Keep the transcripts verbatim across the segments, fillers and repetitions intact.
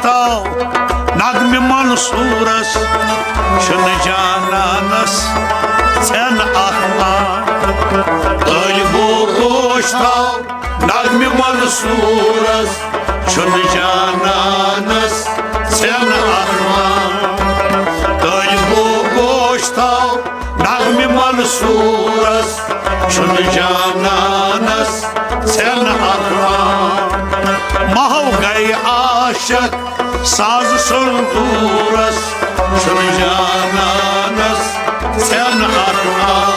تاو نغمہِ منصورس، چھُنہٕ جانانس ژھٮ۪ن اکھ ناو۔ طٲلبو گوش تاو نغمہِ منصورس، چھُنہٕ جانانس ژھٮ۪ن اکھ ناو۔ طٲلبو گوش تاو نغمہِ منصورس، چھُنہٕ جانانس ژھٮ۪ن اکھ ناو۔ محو گٔے عاشق ساز سُنٛد دوٗرس، چھُنہٕ جانانس ژھٮ۪ن اکھ ناو۔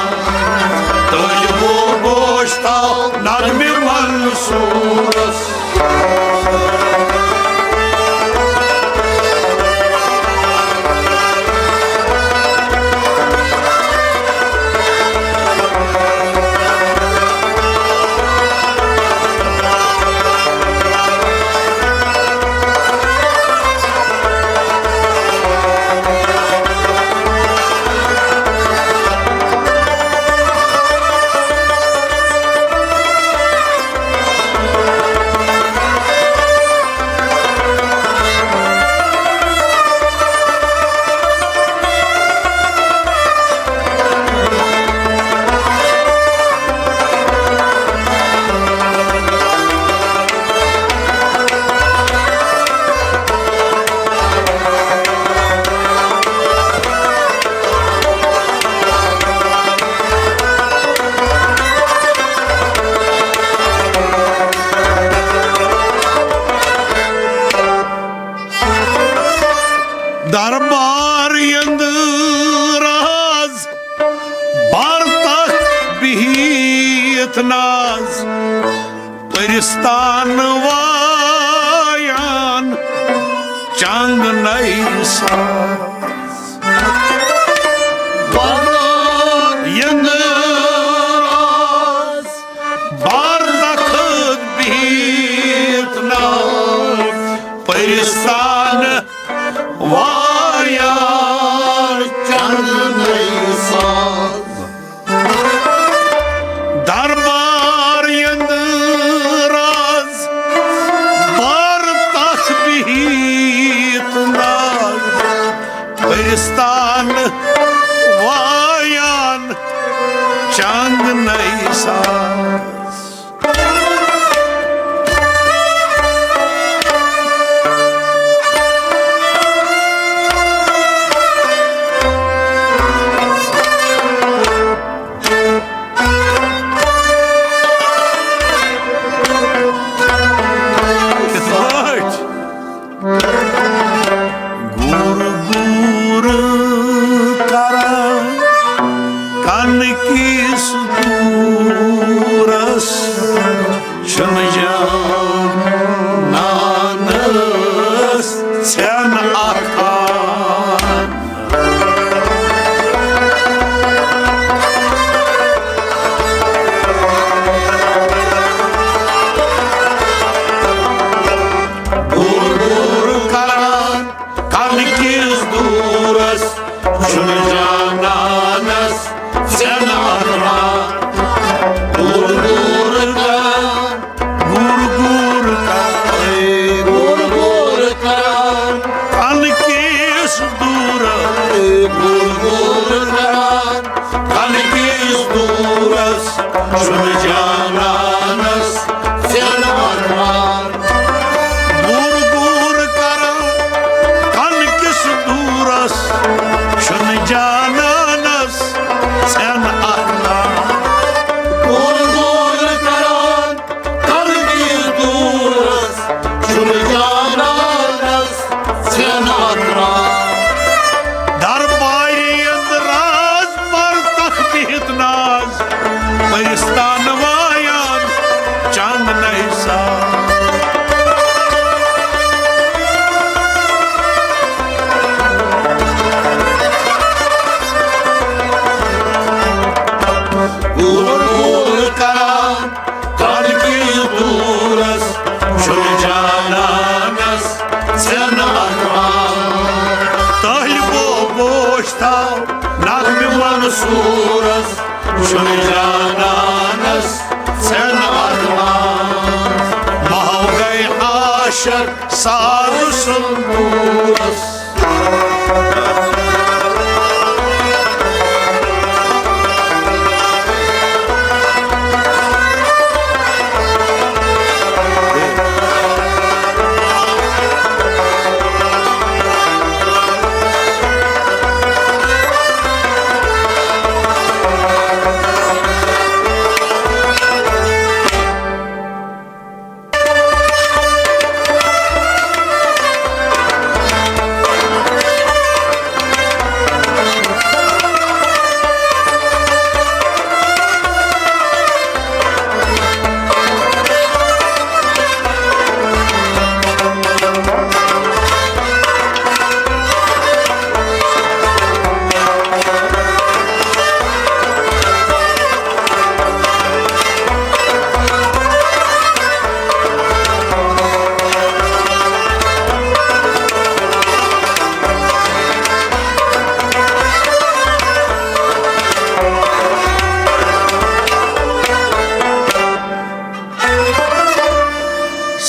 طٲلبو گوش تاو نغمہِ منصورس۔ دربار یندٕ راز، بار تخت بِہِتھ ناز، پرستان وایان چنگ نئی ساز۔ دربار یندٕ راز، بار تخت بِہِتھ ناز، پرستان وایان چنگ نئی ساز۔ دربار یندٕ راز، بار تخت بِہِتھ ناز، پرستان وایان چنگ نئی ساز۔ کِتھ پٲٹھۍ؟ گُر گُر کران کنہٕ کِس دوٗرس، چھُنہٕ جانانس ژھٮ۪ن اکھ آن۔ گُر گُر کران کنہٕ کِس دوٗرس، چھُنہٕ جانانس ژھٮ۪ن اکھ آن۔ گُر گُر کران، گُر گُر کران، گُر گُر کران کنہٕ کِس دوٗرس، گُر گُر کران کنہٕ کِس دوٗرس، چھُنہٕ جانانس ژھٮ۪ن اکھ آن۔ گُر گُر کران کنہٕ کِس دوٗرس، چھُنہٕ جانانس ژھٮ۪ن اکھ آن۔ گُر گُر کران کنہٕ کِس دوٗرس، چھُنہٕ جانانس ژھٮ۪ن اکھ آن۔ دربارِ یندٕ راز، بار تخت بِہِتھ ناز، پرستان وایان چنگ نئی ساز۔ گُر گُر کران کنہٕ کِس دوٗرس، چھُنہٕ جانانس ژھٮ۪ن اکھ آن۔ طٲلبو گوش تاو نغمہِ منصورس، چھُنہٕ جانانس ژھٮ۪ن اکھ آن۔ محو گٔے عاشق شک ساز سندورس۔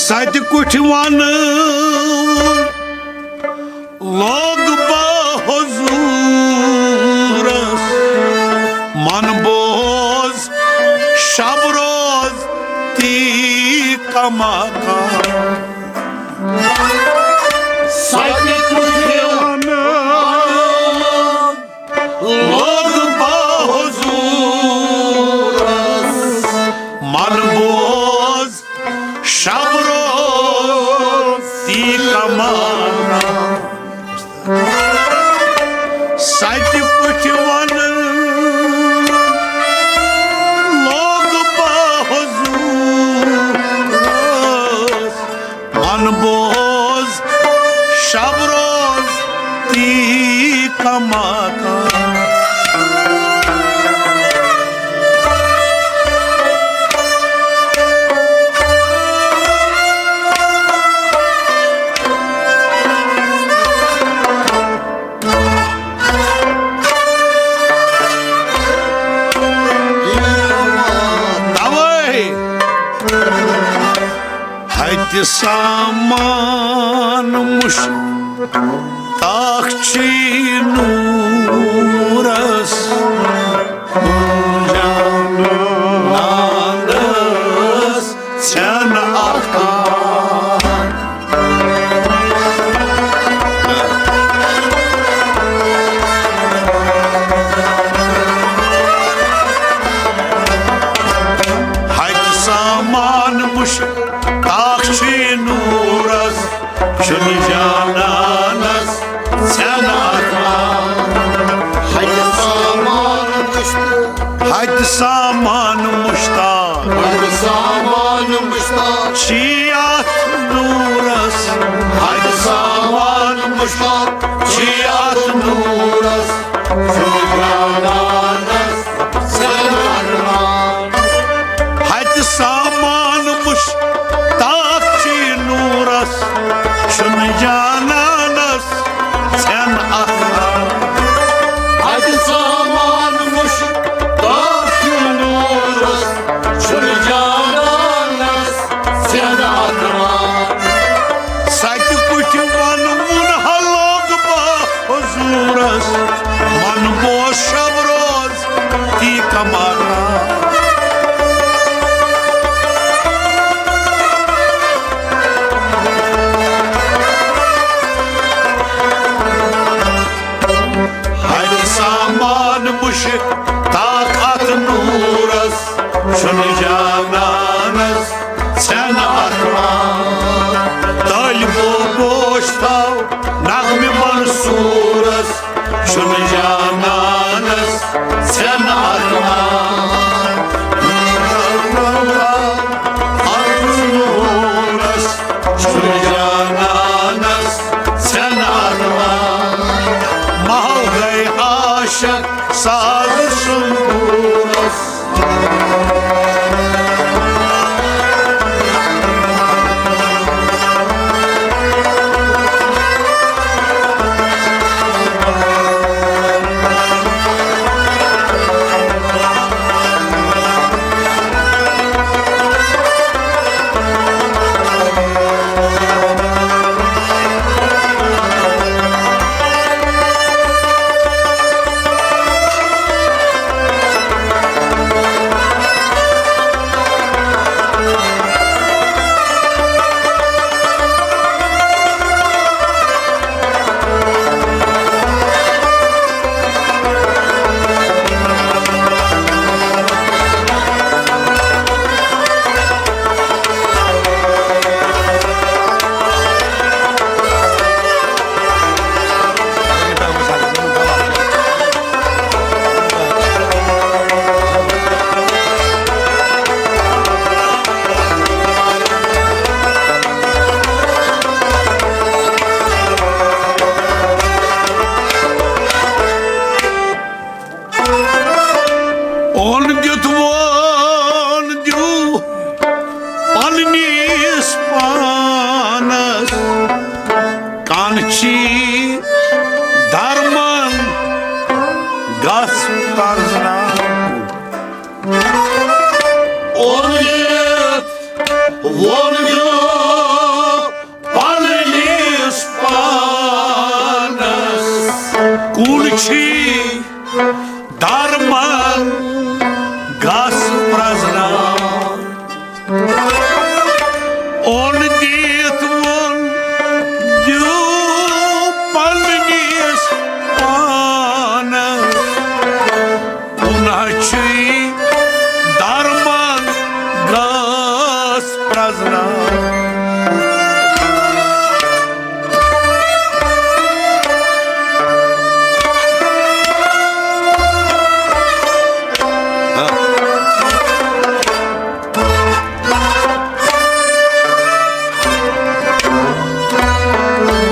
ستہِ کُٹھۍ ونہٕ لوگ بہٕ حضوٗرس، من بوز شب روز تی کما کا۔ ستہِ کُٹھۍ ونہٕ لوگ بہٕ حضوٗرس، من بوز شب روز تی کما کا۔ ستہِ کُٹھۍ ونہٕ لوگ بہٕ حضوٗرس، من بوز شب روز تی کما کا۔ توے ہتہِ سامان مشتاق چھی نورس، جانانس ژھٮ۪ن اکھ۔ ہتہِ سامان مشتاق چھی نورس، چھُنہٕ جانانس ژھٮ۪ن اکھ۔ ہتہِ سامان مشتاق۔ ہتہِ سامان مشتاق۔ ہتہِ سامان مشتاق۔ چھی اتھ نورس۔ ہتہِ سامان مشتاق۔ چھی اتھ نورس۔ چھُنہٕ جانانس ژھٮ۪ن اکھ۔ ہتہِ سامان مشتاق چھی نورس، چھُنہٕ جانانس ژھٮ۪ن اکھ۔ ہتہِ سامان مشتاق چھی نورس، چھُنہٕ جانانس ژھٮ۪ن اکھ۔ ستہِ کُٹھۍ ونہٕ وُن ہا لوگ بہٕ حضوٗرس، من بوز شب روز تی کما کا۔ ہتہِ سامان مشتاق اتھ نورس، چھُنہٕ جانانس ژھٮ۪ن اکھ۔ طالبو گوش تھاو نغمہِ منصورس، چھُنہٕ جانانس ژھٮ۪ن اکھ۔ اتھ نورس، چھُنہٕ جانانس ژھٮ۪ن اکھ۔ محو گٔے عاشق ساز سُنٛد گوٗرس۔ چی درمان گژھ پرزناوُن۔ اوٚنِتھ ووٚن دیو پننِس پانس، کُن چھی درمان گژھ پرزناوُن۔ اوٚن دِتھ ووٚن دیو پننِس پانس، کُن چھی درمان گژھ پرزناوُن۔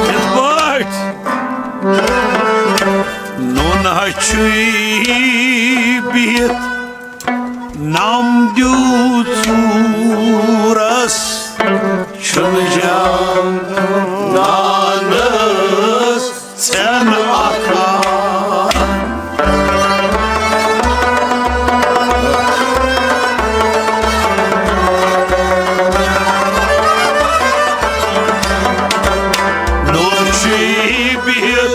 یِتھ پٲٹھۍ نوٗنہٕ چھُے بِہِتھ نَم دیُت ژوٗرَس، چھُنہٕ جانانَس ژھٮ۪ن اَکھ۔ نوٗنہٕ چھُے بِہِتھ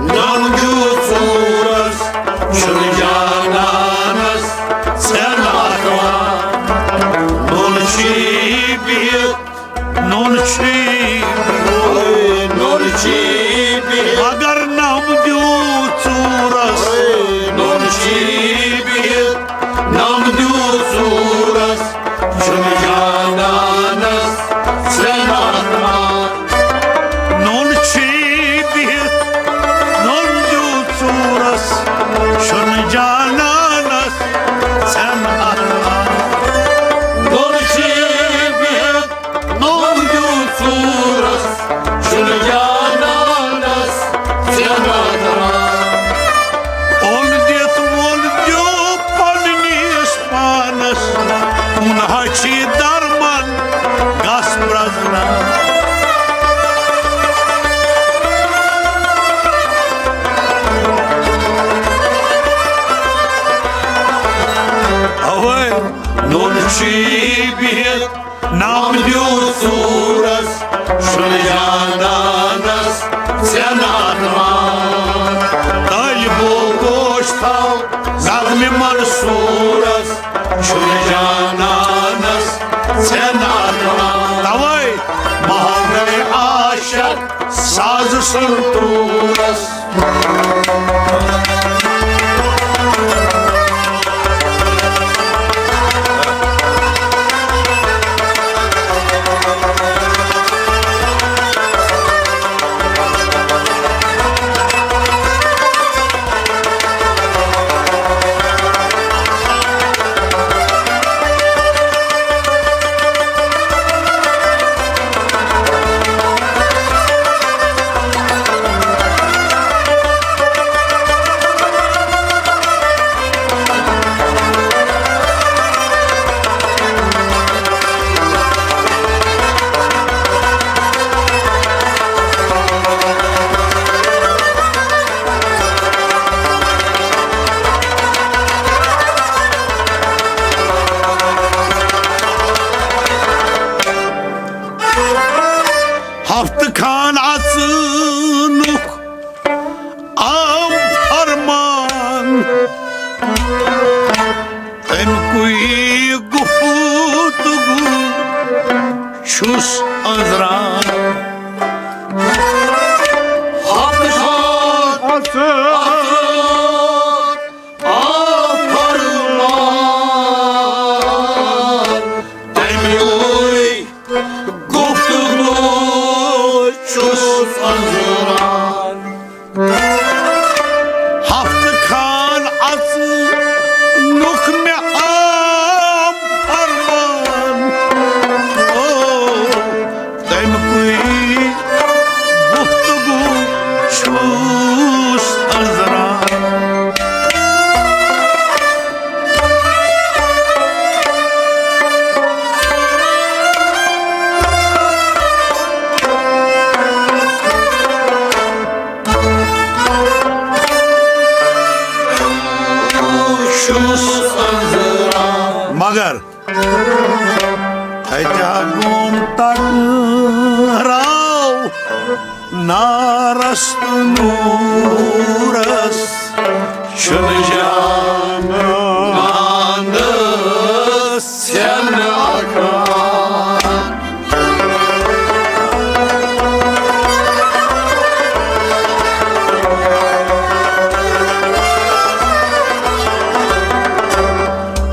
نَم دیُت ژوٗرَس، چھُنہٕ جانانَس ژھٮ۪ن اَکھ۔ نوٗنہٕ چھُے بِہِتھ نوٗنہٕ چھُے، نوٗنہٕ چھُے بِہِتھ۔ مگر نَم دیُت ژوٗرَس، نوٗنہٕ چھُے بِہِتھ۔ نَم دیُت ژوٗرَس، چھُنہٕ جانانَس ژھٮ۪ن اَکھ۔ نوٗنہٕ چھُے بِہِتھ نَم دیُت ژوٗرَس، چھُنہٕ جانانَس ژھٮ۪ن اَکھ۔ نوٗنہٕ چھُے بِہِتھ نوٚم دیُت ژوٗرَس، چھُنہٕ جانانَس ژھٮ۪ن اَکھ۔ اوٚن دِتھ ووٚن دیو پننِس پانَس، کُن چھُے درمان گژھ پرزناوُن۔ اوے نوٗنہٕ چھُے بِہِتھ نَم دیُت ژوٗرَس، چھُنہٕ جانانَس ژھٮ۪ن اَکھ۔ طٲلبو گوش تھاو نظمہِ منصوٗرَس، چھُنہٕ جانانَس ژھٮ۪ن اَکھ۔ تَوَے محل گٔے عاشق ساز سنتورس۔ ہفتہٕ خان اژنُک عام فرمان، تمکُے گفتگو چھُس أنٛزران۔ ہفتہٕ خان اژنُک عام فرمان، تمکُے گفتگو چھُس تتہِ ہا گوم ٹکراو نارس تہٕ نوٗرس، چھُنہٕ جانان ژھٮ۪نہٕ اکھ۔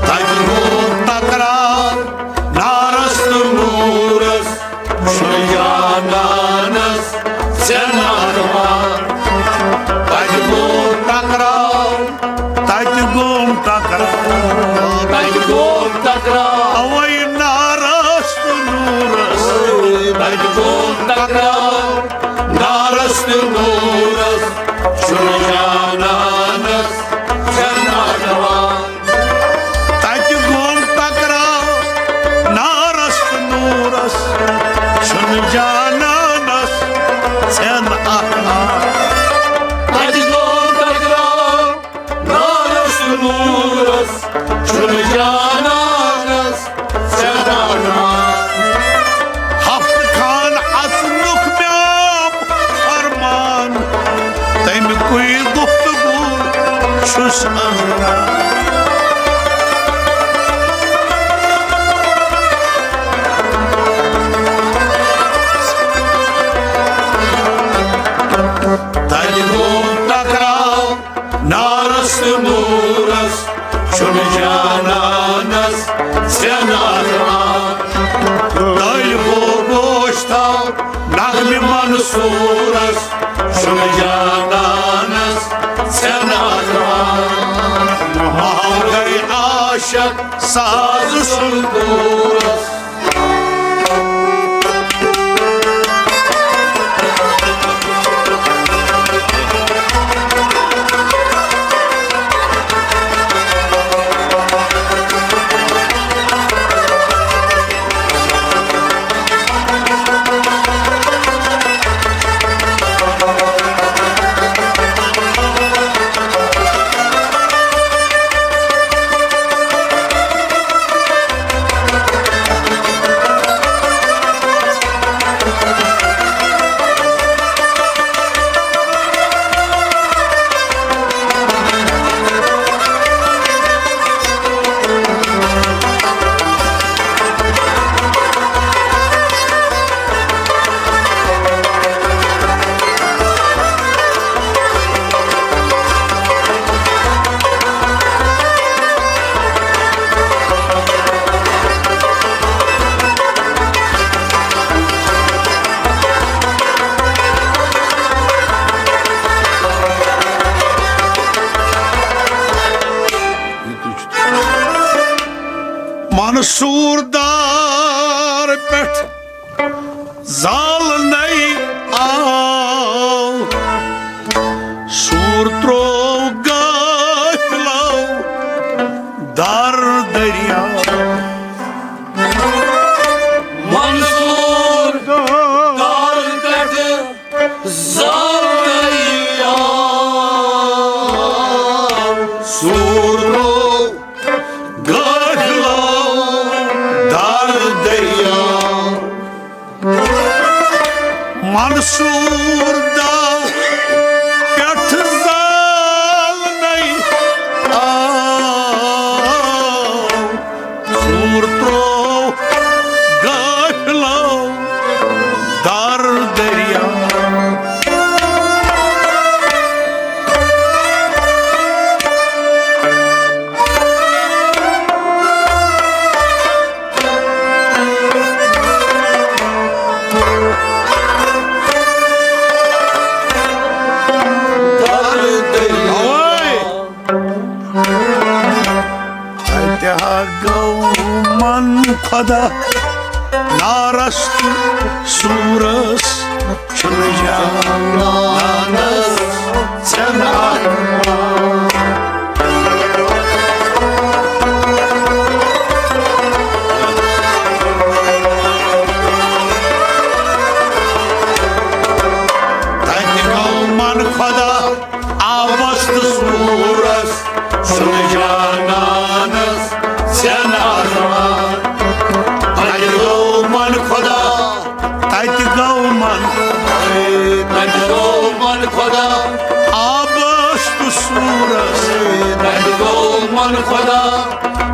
تتہِ گوٚو ٹکراو نارس تہٕ نوٗرس، چھُنہٕ جانانس ژھٮ۪نہٕ اکھ۔ تتہِ گوٚو ٹکراو، تتہِ گوٚو ٹکراو، تتہِ گوٚو ٹکراو۔ اوے نارس تہٕ نوٗرس، تتہِ گوٚو ٹکراو۔ نارس تہٕ نوٗرس، چھُنہٕ جانانس ژھٮ۪نہٕ اکھ۔ تتہِ گوٚو ٹکراو نارس تہٕ نوٗرس، چھُنہٕ جانانس ژھٮ۪نہٕ اکھ۔ تتہِ گوٚو ٹکراو نارس تہٕ نوٗرس، چھُنہٕ جانانس ژھٮ۪نہٕ اکھ۔ ہفتہٕ خان اژنُک مےٚ آو فرمان، تَمہِ کُے گفتگو چھُس اَنان۔ تَتہِ گوٚو ٹکراو نارس تہٕ نوٗرس، چھُنہٕ جانانس ژھٮ۪نہٕ اکھ۔ تٔلۍ گوٚو گوشتاب نغمہِ منصوٗرس، چھُنہٕ جانانس ژھٮ۪نہٕ اکھ۔ محل گٔے عاشق ساز سُنٛد کوٗرس۔ منصور دار پٮ۪ٹھ زالنَے آو، سوٗر ترٛوو غٲفلو در دٔریاو۔ منصور دار پٮ۪ٹھ زالنَے آو، سوٗر ترٛوو غٲفلو در دٔریاو۔ منصور دار پٮ۪ٹھ زالنَے آو، سوٗر ترٛوو غٲفلو در دٔریاو۔ اوے! اتہِ ہا گوٚو من خدا نارس تہٕ سوٗرس، چھُنہٕ جانانس ژھٮ۪نہٕ اکھ۔ تتہِ گوٚو من خدا آبس تہٕ سوٗرس، چھُنہٕ جانانس ژھٮ۪نہٕ اکھ۔ خدا۔ آبس تہٕ سوٗرس۔ تتہِ گوٚو من خدا۔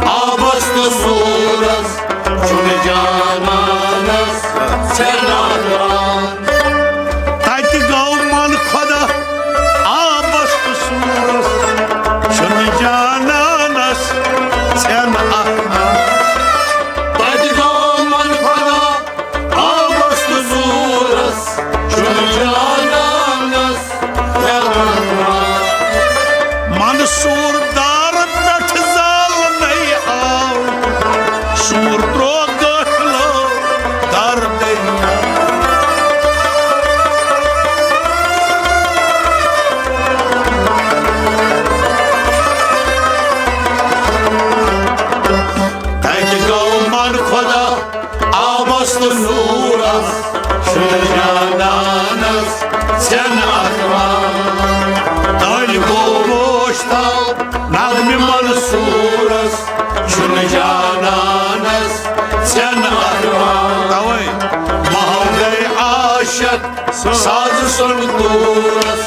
آبس تہٕ سوٗرس۔ چھُنہٕ جانانس ژھٮ۪ن اکھ ران۔ تتہِ گوٚو من خدا۔ آبس تہٕ سوٗرس۔ چھُنہٕ جانانس ژھٮ۪ن اکھ ران۔ تتہِ گوٚو من خدا۔ آبس تہٕ سوٗرس۔ چھُنہٕ جانانس ژھٮ۪ن اکھ ران۔ منصور دار پٮ۪ٹھ زالنَے آو۔ سوٗر ترٛوو دٲخلو در دریا۔ تتہِ گوٚو من خدا۔ آبس تہٕ نوٗرس۔ چھُنہٕ جانانس ژھٮ۪ن اکھ ران۔ تٔلۍ گوٚو گوشتاب نغمہِ منصوٗرس۔ چھُنہٕ جانانس ژھٮ۪ن اکھ ران۔ توے محو گٔے عاشق ساز سُنٛد کوٗرس۔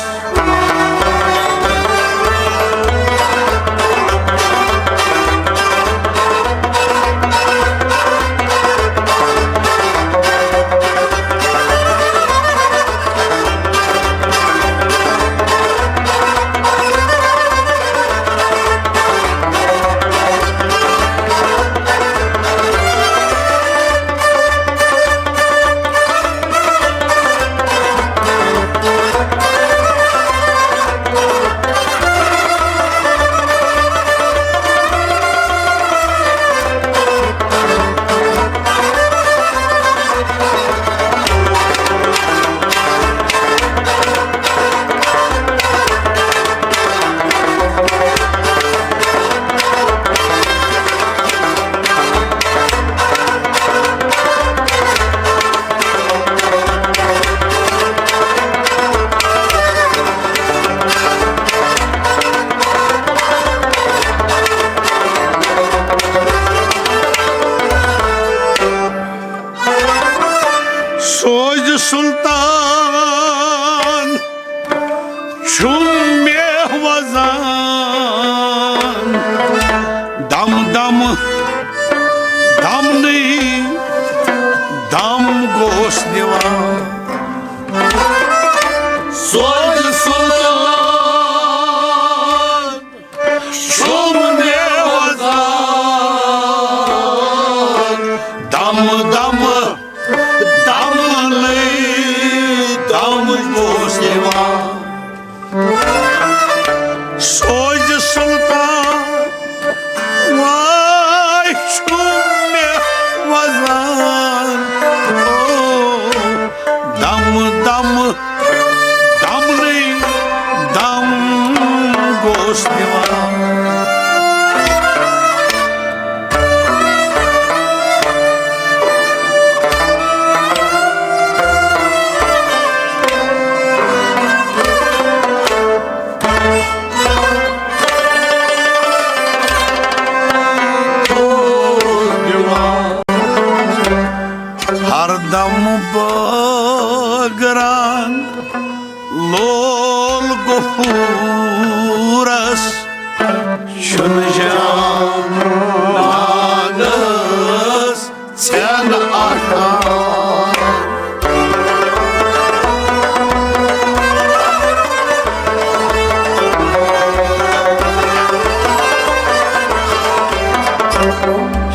سوز سلطان چھُم مےٚ وزان، دم دم دمنٕے دم گوس دِوان۔ سوز سلطان چھُم مےٚ وزان، دم دم دمنٕے دم گوس دِوان۔ سوز سلطان واے چھُم مےٚ وزان، او دم دم دمنٕے دم گوس دِوان۔ ہردم بٲگران لول غفورس، چھُنہٕ جانانس ژھٮ۪ن اکھ ران۔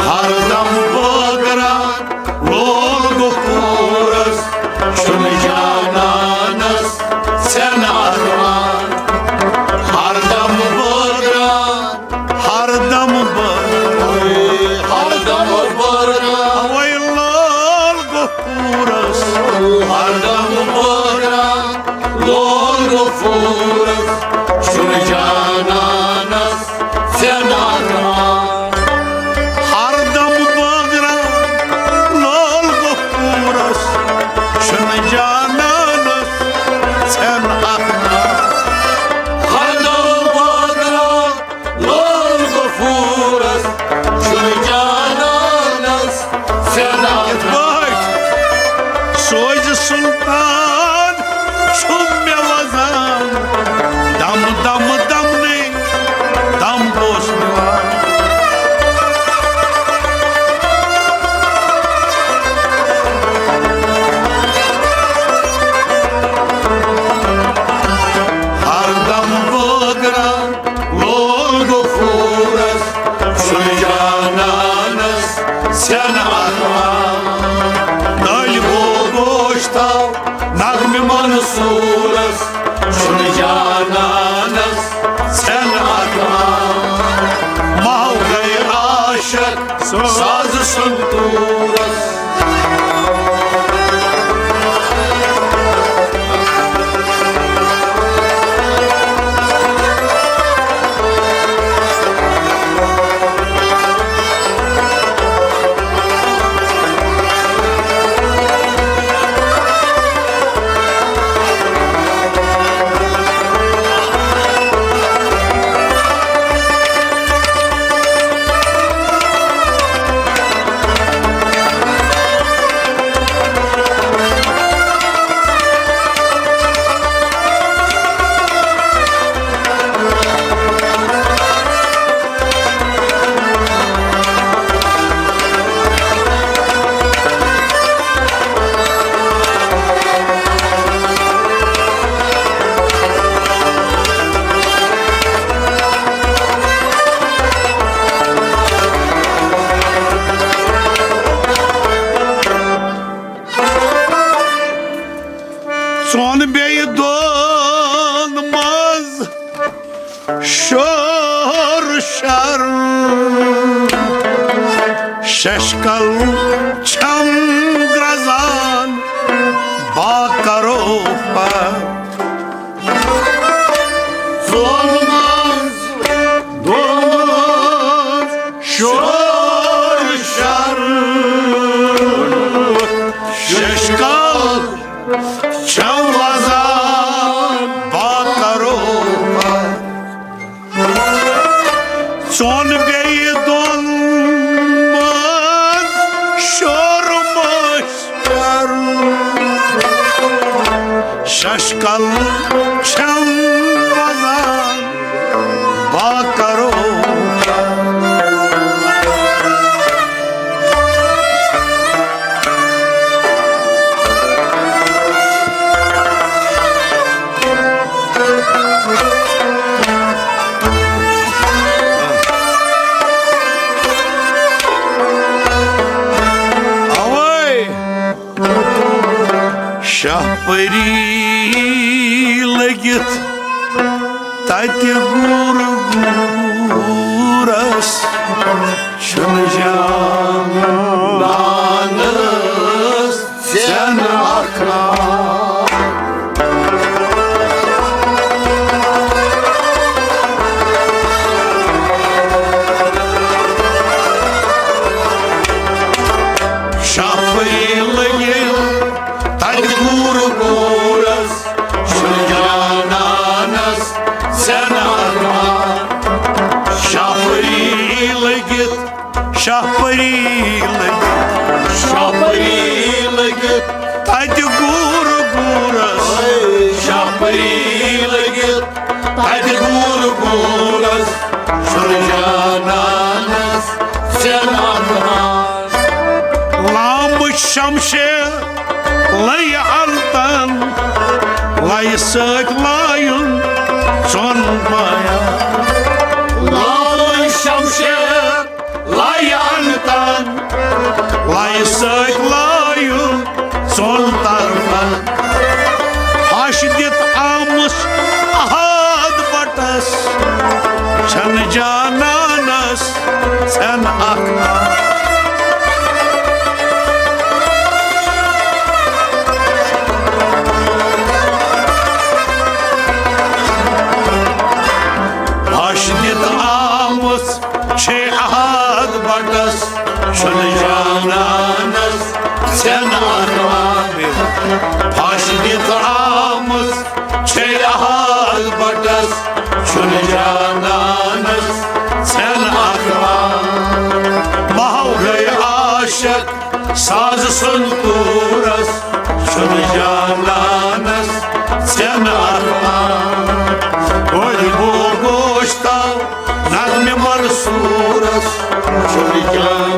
ہردم بٲگران لول غفورس، چھُنہٕ جانانس ژھٮ۪ن اکھ ران۔ ہردم بٲگران، ہردم بٲگران، ہردم بٲگران۔ اوے لول غفورس۔ ہردم بٲگران لول غفورس، چھُنہٕ جانانس ژھٮ۪ن اکھ ران۔ ہردم بٲگران لول غفورس، چھُنہٕ جانانس ژھٮ۪ن اکھ ران۔ ہردم بٲگران لول غفورس، چھُنہٕ جانانس ژھٮ۪ن اکھ ران۔ یِتھ پٲٹھۍ سوزِ سلطان چھُم مےٚ وزان، منصورس چھُنہٕ جانانس ژھٮ۪ن اکھ آ۔ محو گٔے عاشق ساز سنتورس۔ ژۄن بیٚیہِ دۄن منٛز شور شر، ششکل چھم گرزان با کرو پر۔ ژۄن منٛز دۄن منٛز شور شر، ششکل چھم وزان با کرو پر۔ ژۄن بیٚیہِ دۄن منٛز شور مٔشۍ کرُن۔ ششکل چھم وزان با کرو۔ اوے شاہ پری لٔگِتھ تتہِ گوٗر گوٗرس چھُنہٕ جانانس ژھٮ۪ن اکھ آ۔ شاہ پری لٔگِتھ تتہِ گوٗر گوٗرس چھُنہٕ جانانس ژھٮ۪ن اکھ آ۔ شاہ پری لٔگِتھ شاہ پری لٔگِتھ، شاہ پری لٔگِتھ تتہِ گوٗر گوٗرس۔ شاہ پری لٔگِتھ تتہِ گوٗر گوٗرس، چھُنہٕ جانانس ژھٮ۪ن اکھ آ۔ لامہٕ شمشیر لَیہِ انتن، لَیہِ سۭتۍ لایُن ژۄن پاین۔ لامہٕ شمشیر لایہِ انتن، لایہِ سۭتۍ لایُن ژۄن طرفن۔ پھش دِتھ آمٕژ احد بٹس، چھنہٕ جانانس ژھٮ۪ن اکھ۔ پھش دِتھ آمٕژ چھے احد بٹس، چھُنہٕ جانانس ژھٮ۪ن اکھ۔ پھش دِتھ آمٕژ چھے احد بٹس، چھُنہٕ جانانس ژھٮ۪ن اکھ۔ محو گٔے عاشق ساز سنتورس، چھُنہٕ جانانس ژھٮ۪ن اکھ۔ وۄنۍ گوٚو گوشتاب نغمہِ منصورس، چھُنہٕ جان